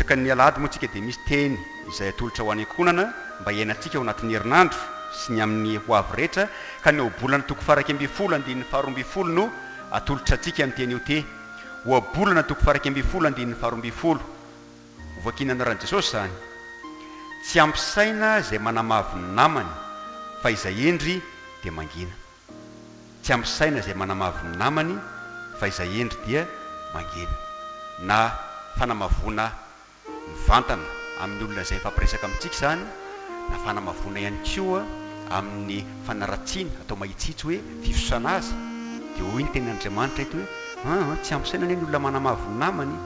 Isaka ny alahady moa tsika dia misy teny izay atolotra ho any ankohonana mba hiainantsika ao anatin'ny herinandro sy ny amin'ny ho avy rehetra ka ny ohabolana toko faha-11 andininy faha-12 no atolotra antsika amin'ity anio ity. Ohabolana toko faha-11 andininy faha-12. Hovakiana anaran'i Jesosy izany. Tsy ampy saina izay manamavo ny namany fa izay hendry dia mangina. Tsy ampy saina izay manamavo ny namany fa izay hendry dia mangina. Na fanamavoana mivantana amin'ny olona izay mifampiresaka amintsika izany na fanamavoana ihany koa amin'ny fanaratsiana atao mahitsihitsy hoe fifosana azy dia hoy ny tenin'Andriamanitra eto hoe an an tsy ampy saina anie ny olona manamavo ny namany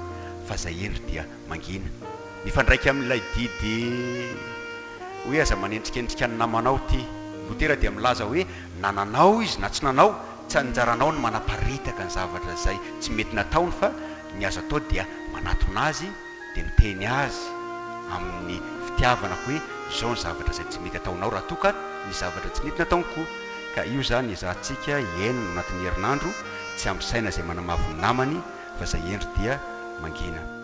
fa izay hendry dia mangina. Mifandraika amin'ilay didy hoe aza manendrikendrika ny namanao ity. Lotera dia milaza hoe na nanao izy na tsy nanao, tsy anjaranao ny manaparitaka ny zavatra izay tsy mety nataony fa ny azo atao dia manatona azy dia miteny azy amin'ny fitiavana hoe izao ny zavatra izay tsy mety ataonao raha toa ka ny zavatra tsy nety nataony koa. Ka io izany ezahantsika hiainana anatin'ny herinandro, tsy ampy saina izay manamavo ny namany fa izay hendry dia mangina.